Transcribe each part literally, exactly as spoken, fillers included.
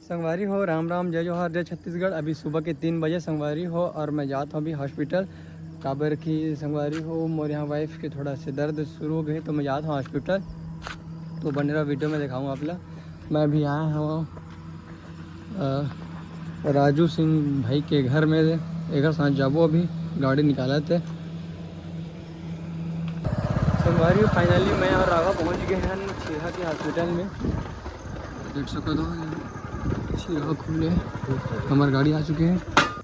संगवारी हो, राम राम, जय जोहार, जय छत्तीसगढ़। अभी सुबह के तीन बजे संगवारी हो, और मैं जात हूँ अभी हॉस्पिटल, काबर कि संगवारी हो, मोर यहाँ वाइफ के थोड़ा से दर्द शुरू हो गए, तो मैं जात हूँ हॉस्पिटल। तो बने रहो, वीडियो में दिखाऊँ आप ला। मैं अभी आया हूँ, अ, राजू सिंह भाई के घर में, एकर साथ जाबो, अभी गाड़ी निकालत हे। संगवारी हो, finally मैं और राघव पहुँच गए हैं छीहा के हॉस्पिटल में। देख सकते हो, छीहा खुले, हमारी गाड़ी आ चुकी है।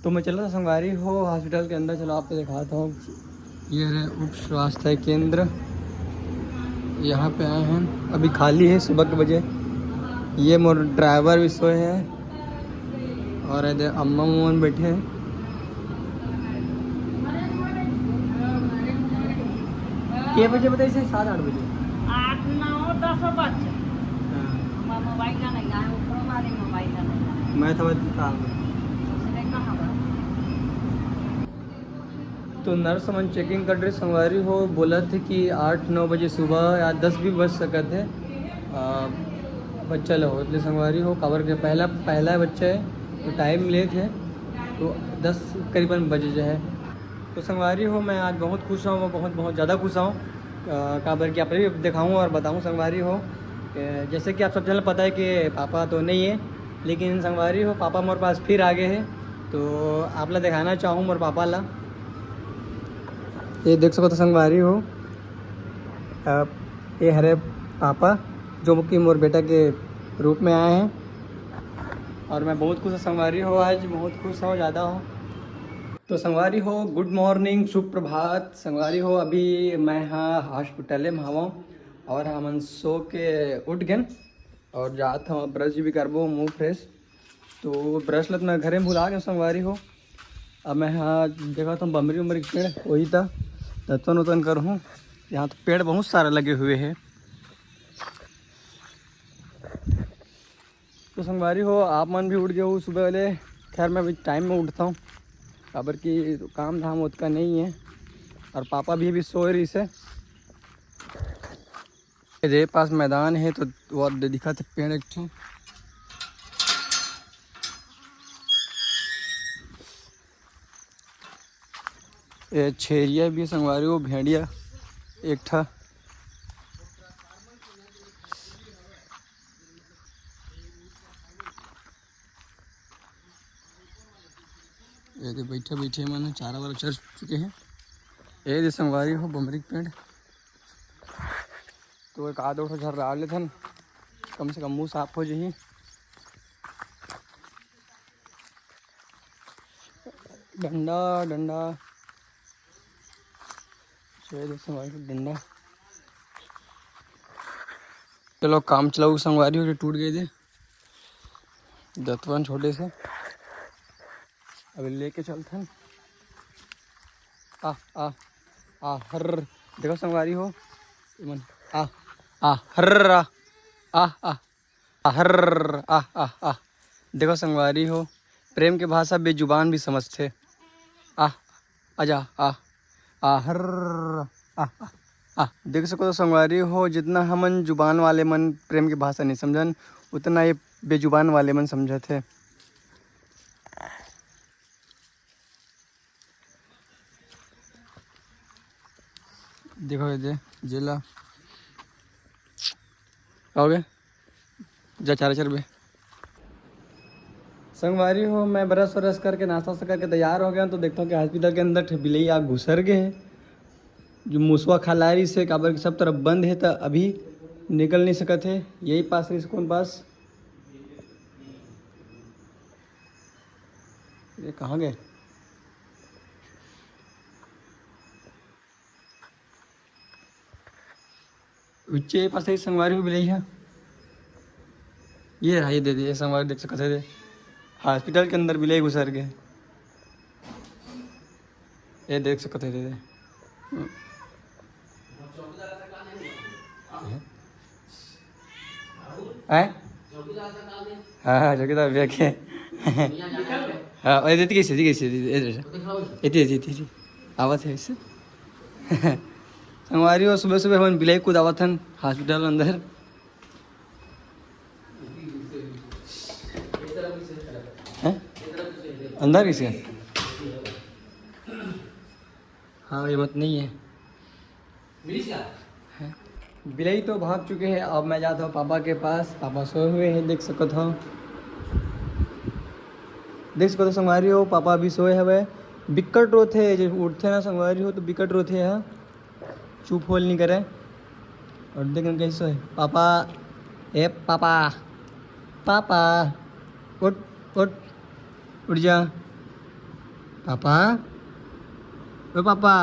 तो मैं चला था संगवारी हो हॉस्पिटल के अंदर, चलो आपको दिखाता हूँ। ये रहे उप स्वास्थ्य केंद्र, यहाँ पे आए हैं, अभी खाली है सुबह के बजे। ये मोर ड्राइवर भी सोए हैं, और इधर अम्मा मोहन बैठे हैं। के बजे बताइस हे? सात आठ बजे। आठ, नौ, दस बज। हाँ। हमार मोबाइल ना नहीं आए, ऊपरो वाले मोबाइल ना नहीं आए। मैं तो बता। उसने कहाँ बा? तो नर्स मन चेकिंग कर रहे संगवारी हो, बोलत हे कि आठ नौ बजे सुबह या दस भी बज सकत हे। आ, बच्चा ल होत ले संगवारी हो, काबर के पहला, पहला बच्चा है, तो टाइम लेट है, तो दस करीबन बजे जो है। तो संगवारी हो, मैं आज बहुत खुश हूँ, मैं बहुत, बहुत ज़्यादा खुश हूँ। अ, काबर कि आप भी दिखाऊँ और बताऊँ संगवारी हो, कि जैसे कि आप सब जन पता है कि पापा तो नहीं है, लेकिन संगवारी हो, पापा मोर पास फिर आ गए हैं। तो आप ला दिखाना चाहूँ मोर पापा ला। ये देख सको तो संगवारी हो, अ, ये हरे पापा, जो कि मोर बेटा के रूप में आए हैं, और मैं बहुत खुश हूँ संगवारी हो, आज बहुत खुश हूँ, ज़्यादा हूँ। तो संगवारी हो, गुड मॉर्निंग, सुप्रभात। संगवारी हो, अभी मैं हाँ हॉस्पिटले में हवं और हमन सो के उठ गेन और जात हवं, ब्रश भी करबो, मुंह फ्रेश। तो ब्रश लत मैं घरे में भुला गेन संगवारी हो। अब मैं हाँ देखत हूँ बमरी उमरी के पेड़, वही त दतवन उतवन करहूँ। यहाँ तो पेड़ बहुत सारा लगे हुए हैं। तो संगवारी हो, आप मन भी उठ गए हो सुबह वाले। खैर, मैं अभी टाइम में उठता हूँ, काबर कि काम धाम ओतका नहीं है। और पापा भी अभी सोए रहिस हे। ये पास मैदान है, तो वो दे दिखत हे पेड़ एक ठो। ये छेरिया भी संगवारी हो, भेड़िया एक ठा। ये दे बैठे बैठे मन चारा वारा चर चुके हैं। ये दे संगवारी हो बमरी के पेड़, तो एक आध ठो झर्रा लेथन, कम से कम मुंह साफ हो जाही। डंडा, डंडा। ये दे संगवारी हो डंडा। चलो, काम चलाऊ संगवारी हो, टूट गए दे दतवन छोटे से, अभी लेके चलथन। आ, आ, आ, हर, देखो संगवारी हो, इमन, आ, आ, हर, आ, आ, आ, आ, हर, आ, आ, आ, देखो संगवारी हो, प्रेम के भाषा बेजुबान भी समझथे। आ, आजा, आ, आ, हर, आ, आ, आ। देख सको तो संगवारी हो, जितना हमन जुबान वाले मन प्रेम के भाषा नहीं समझन, उतना ये बेजुबान वाले मन समझत हे। देखो ये दे, जेला। आओगे? जा चारा चरबे। संगवारी हो, मैं ब्रश व्रश करके, नाश्ता वास्ता करके तैयार हो गया हूँ। तो देखता हूँ कि हॉस्पिटल के अंदर ठे बिलई आ घुसर गए है, जो मुसवा खा ला रही से, काबर कि सब तरफ बंद है, तो अभी निकल नहीं सकत है। यही पास रही, कौन पास? ये कहाँ गए? उच्चे पास ही संगवारी हो बिलई है। ये रहा, ये दे दे, ये संगवारी देख सकते थे, हॉस्पिटल के अंदर बिलई घुसर गए। ये देख सकते थे, दे दे। हैं? हाँ, हाँ, चौकीदार भैया के। हाँ, ए, एती कैसे, एती कैसे, एती, एती, एती, एती, एती। आवत है इससे। संगवारी हो, सुबह सुबह हमन बिलाई कूद आवत हन हॉस्पिटल अंदर। हैं? अंदर किसे? हाँ, ये मत नहीं है। हैं? बिलाई तो भाग चुके हैं। अब मैं जाता हूँ पापा के पास। पापा सोए हुए हैं, देख सकत हो, देख सकत हो संगवारी हो, पापा अभी सोए हवे। बिक्कट रोथे, जब उठथे ना संगवारी हो तो बिक्कट रोथे, हाँ, चुप होल नहीं करे। और देख कैसे सोए पापा। ए पापा, पापा, उठ, उठ, उठ जा पापा, ओ पापा,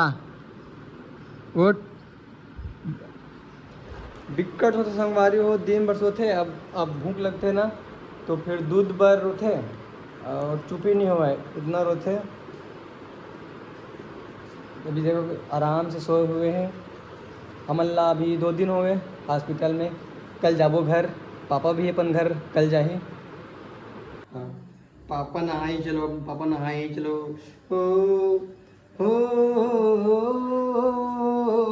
उठ। बिक्कट होथे संगवारी हो, दिन भर सोथे। अब अब भूख लगथे ना, तो फिर दूध बर रोथे और चुप ही नहीं होवय, इतना रोथे। अभी देखो, आराम से सोए हुए हैं। हमन ला अभी दो दिन हो गए हॉस्पिटल में। कल जाबो घर, पापा भी अपन घर कल जाही। हाँ, पापा नहाए चलो, पापा नहाए चलो। ओ, ओ, ओ, ओ, ओ, ओ।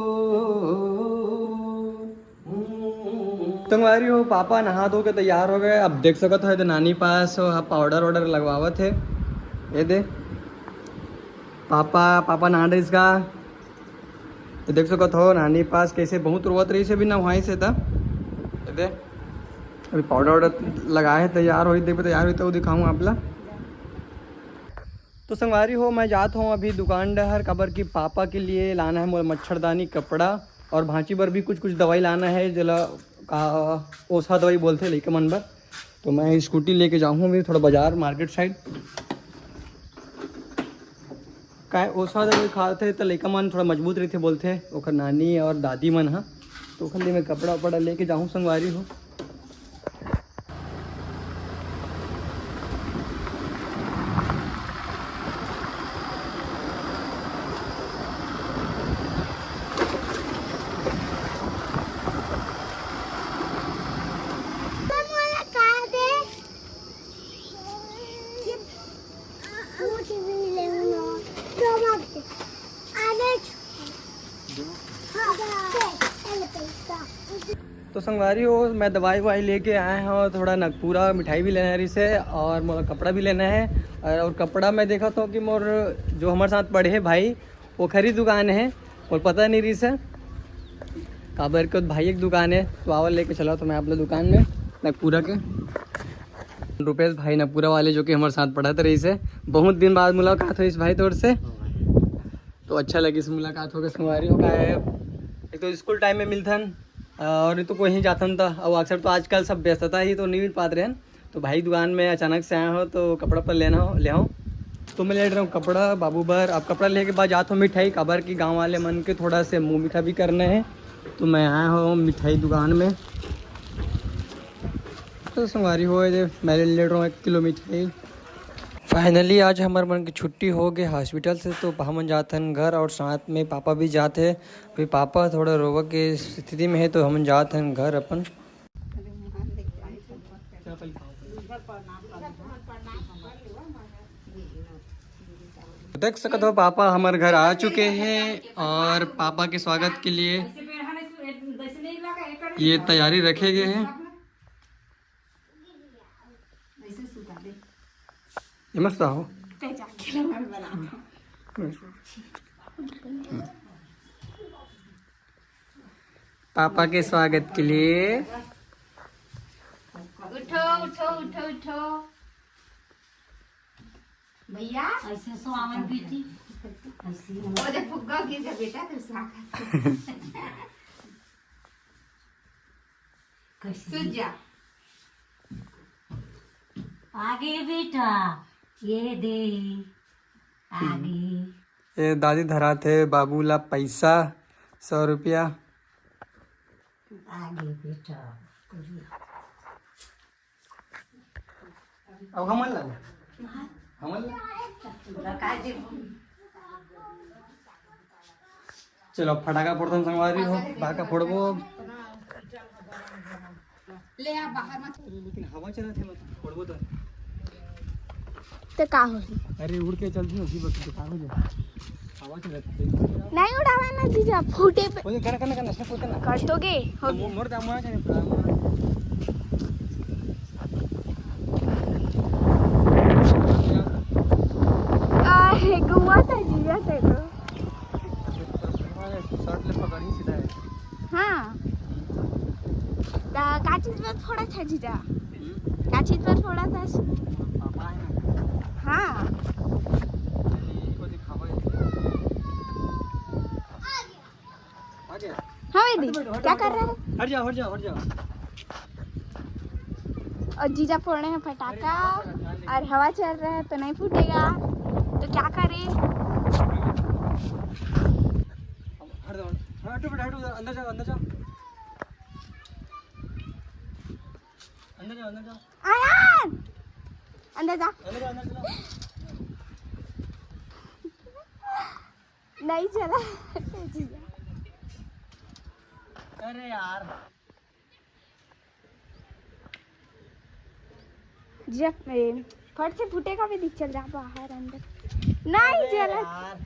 संगवारी हो, पापा नहा धो के तैयार हो गए। अब देख सकत हो, ये दे नानी पास हो, हाँ, पाउडर वाउडर लगवावत हे। ये दे पापा, पापा नहा रहिस का। तो देख सकत हो, नानी पास कैसे बहुत रोवत रहिस हे, अभी नहाइस हे त। ये दे, अभी पाउडर वाउडर लगाए हे, तैयार होई, देखबे तैयार होई तो दिखाऊँ आप ला। तो संगवारी हो, मैं जात हूँ अभी दुकान डहर, काबर कि पापा के लिए लाना है मोला मच्छरदानी, कपड़ा और भांची बर भी कुछ कुछ दवाई लाना है, जेला का ओसा दवाई बोलथे लइका मन बर। तो मैं स्कूटी लेके जाऊँ अभी थोड़ा बाजार मार्केट साइड। काय ओसा दवाई खाथे त लइका मन थोड़ा मजबूत रहिथे बोलथे ओकर नानी और दादी मन ह। तो ओकर लिए मैं कपड़ा वपड़ा लेके जाऊँ संगवारी हो। तो संगवारी हो, मैं दवाई ववाई लेके आए हूँ, थोड़ा नगपुरा मिठाई भी लेना रहिस हे और मोला कपड़ा भी लेना है। और, और कपड़ा मैं देखत हूँ कि मोर जो हमारे साथ पढ़े हे भाई, ओखर ही दुकान है और पता नहीं रहिस हे काबर के भाई एक दुकान है, तो आवा लेके चला तो मैं आप लोग दुकान में नगपुरा के। रुपेश भाई नगपुरा वाले जो कि हमारे साथ पढ़त रहिस हे, बहुत दिन बाद मुलाकात होइस भाई तोर से। तो अच्छा लगिस मुलाकात होके संगवारी हो का है। एक तो स्कूल टाइम में मिलथन और नहीं तो कोई ही जाथन त, और अक्सर तो आजकल सब व्यस्तता ही तो नहीं मिल पात रहन। तो भाई दुकान में अचानक से आया हो तो कपड़ा पर लेना हो, ले हो। तो मैं ले रहा हूँ कपड़ा बाबू बर। अब कपड़ा लेके बाद जात हो मिठाई, काबर कि गाँव वाले मन के थोड़ा से मुँह मीठा भी करना है। तो मैं आया हूँ मिठाई दुकान में। तो संगवारी हो, ये मैं ले रहा हूँ एक किलो मिठाई। फाइनली आज हमर मन के छुट्टी हो गए हॉस्पिटल से, तो हमन जात हन घर और साथ में पापा भी जात हे। अभी पापा थोड़ा रोवा के स्थिति में है, तो हमन जात हन घर अपन। देख सकत हो, पापा हमर घर आ चुके हैं और पापा के स्वागत के लिए ये तैयारी रखे गए हैं। ये मस्त हो। पापा के स्वागत के लिए। उठो, उठो, उठो, उठो। भैया। ऐसे स्वागत बेटी। ऐसे ही। वो दे फुग्गा गिर गया बेटा, तो स्वागत। कैसे? सूझ जा। आगे बेटा, ये दे। आगे। ये दादी धराथे बाबू ला पैसा, सौ रुपया। आगे बेटा, कुरिया। अब हमन ला, हमन ला। चलो, फटाका फोड़थन संगवारी हो, फटाका फोड़बो अब। ले आ बाहर मत। लेकिन हवा चलत हे, मत फोड़बो तो। तो का होही? अरे, उड़ के चलती होगी बस, तो का हो जाए? हवा चलत हे। नहीं उड़ावा ना जीजा, फूटे पे। ओए, करना, करना, करना, इसमें कोई करना। कर दोगे? हो गया। मोर दाम आ जाने पड़ा। थोड़ा था जीजा। का चीज पर थोड़ा था? हाँ। हाँ दीदी, क्या कर रहा है? हट जाओ, हट जाओ, हट जाओ। और जीजा फोड़ रहे हैं पटाखा और हवा चल रहा है तो नहीं फूटेगा, तो क्या करें? हट जाओ, हटो बेटा, हटो, अंदर जाओ, अंदर जाओ। अंदर जाओ, अंदर जाओ। आयान, अंदर जा। अंदर जाओ, अंदर चलो। नहीं चला। अरे यार। जब, ए, फट से फूटेगा भी दिख चल जा बाहर अंदर। नहीं अरे चला। यार।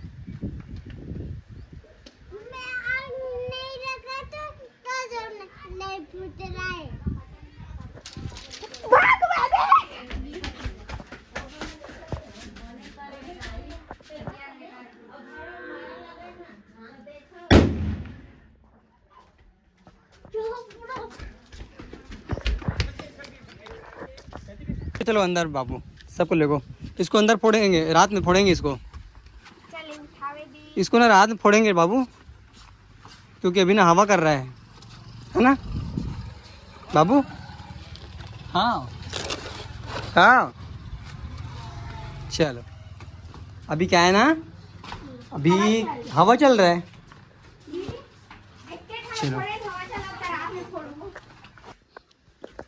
मैं आग नहीं लगा तो, तो जो नहीं, नहीं फूट रहा है। भाग, भाग। चलो अंदर बाबू, सबको लेगो। इसको अंदर फोड़ेंगे, रात में फोड़ेंगे इसको। चल, उठावे दी। इसको ना रात में फोड़ेंगे बाबू, क्योंकि अभी ना हवा कर रहा है, है ना बाबू? हाँ। हाँ, चलो। अभी क्या है ना, अभी हवा चल रहा है। चलो।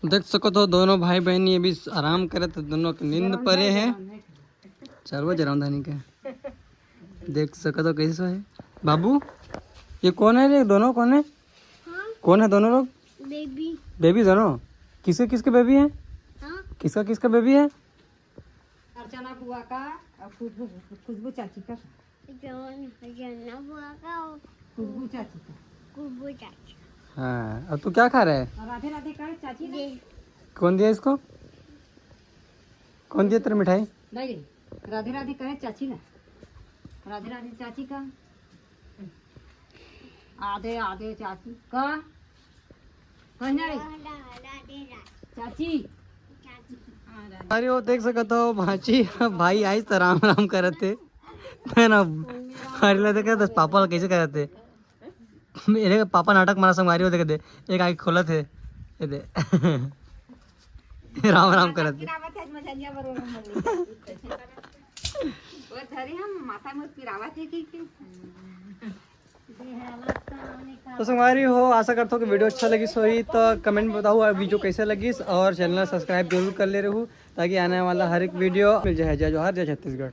देख सकत हो, दोनों भाई बहन ये भी आराम करत हे, दोनों के नींद परे हे। चार बजे रामधानी के। देख सकत हो कैसे हे बाबू। ये कौन है रे? दोनों कौन है? हाँ? कौन है दोनों लोग? बेबी। बेबी दोनों? किसके किसके बेबी है? हाँ? किसका किसका बेबी है? अर्चना बुआ का और खुशबू, खुशबू चाची का। जौन अर्चना बुआ का और खुशबू चाची का। खुशबू चाची। हाँ, और तू क्या खा रहा है? और राधे राधे का चाची ने। ये। कौन दिया इसको? कौन दिया तेरे मिठाई? नहीं, राधे राधे कहे चाची ना। राधे राधे चाची का। आधे आधे चाची का। कौन है? चाची। अरे वो देख सकत हो भाची, भाई आइस त राम राम करत हे। है ना? अरे ला देख सकत हो, पापा ला कैसे करत हे। मेरे पापा नाटक मारा संगवारी हो, देख दे, एक आँख खोलत हे, ये दे। राम राम करत हे। वो धरे हम माथा में पिरावत हे कि, कि? तो संगवारी हो, आशा करता हूँ कि वीडियो अच्छा लगिस होही, तो कमेंट में बताओ वीडियो कैसे लगिस, और चैनल सब्सक्राइब जरूर कर ले रहू, ताकि आने वाला हर एक वीडियो मिल जाए। जय जोहार, जय छत्तीसगढ़।